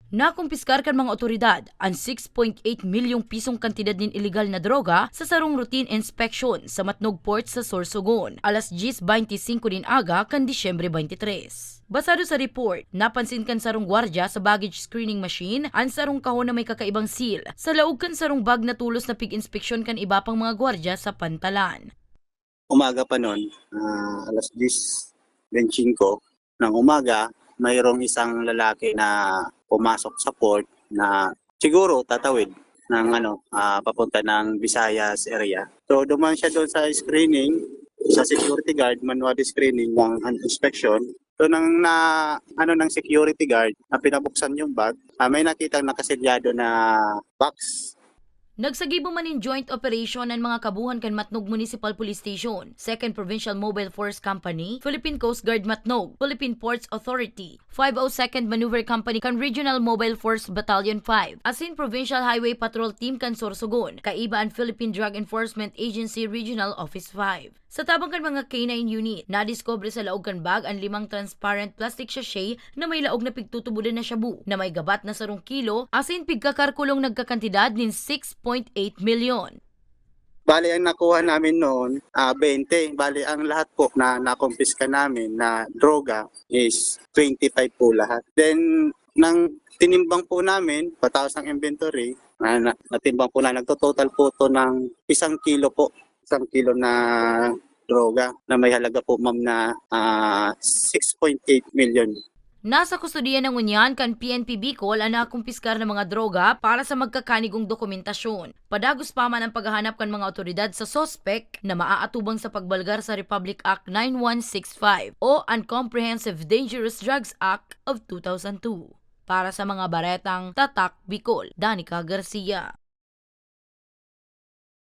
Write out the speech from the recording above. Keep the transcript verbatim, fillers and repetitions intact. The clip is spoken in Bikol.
Nakumpiskar kan mga otoridad an six point eight milyong pisong kantidad nin ilegal na droga sa sarong routine inspection sa Matnog Port sa Sorsogon, alas diyes baynte singko nin aga kan Disyembre baynte tres. Basado sa report, napansin kan sarong gwardya sa baggage screening machine an sarong kahon na may kakaibang seal sa laog kan sarong bag na tolos na pig-inspeksyon kan iba pang mga gwardya sa pantalan. Umaga pa nun, ah, alas diyes baynte singko ng umaga, mayroong isang lalaki na pumasok sa port na siguro tatawid ng ano, ah, papunta ng Visayas area. So, duman siya doon sa screening, sa security guard, manual screening ng, an inspection. So, nang na, ano, ng security guard na pinabuksan yung bag, ah, may nakitang nakasilyado na box. Nagsagibo man nin joint operation an mga kabuhan kan Matnog Municipal Police Station, Second Provincial Mobile Force Company, Philippine Coast Guard Matnog, Philippine Ports Authority, five oh second Maneuver Company kan Regional Mobile Force Battalion five, asin Provincial Highway Patrol Team kan Sorsogon, kaiba an Philippine Drug Enforcement Agency Regional Office five. Sa tabang kan mga K nine unit, nadiskubre sa laog kan bag an limang transparent plastic sachet na may laog na pigtutubodan na shabu na may gabat na sarong kilo asin pigkakarkulong nagkakantidad nin six point eight milyon. Bali, ang nakuha namin noon, ah, baynte. Bali, ang lahat po na nakumpiska namin na droga is twenty-five po lahat. Then, nang tinimbang po namin, pataas ang inventory, na, na, natimbang po na nagtototal po to ng isang kilo po. Isang kilo na droga na may halaga po, ma'am, na, ah, six point eight million. Nasa kustodiya na ngunyan kan P N P Bicol an nakumpiskar na mga droga para sa magkakanigong dokumentasyon. Padagos pa man ang paghahanap kan mga awtoridad sa suspek na maaatubang sa pagbalgar sa Republic Act nine one six five o an Comprehensive Dangerous Drugs Act of two thousand two. Para sa mga baretang Tatak Bicol, Danica Garcia.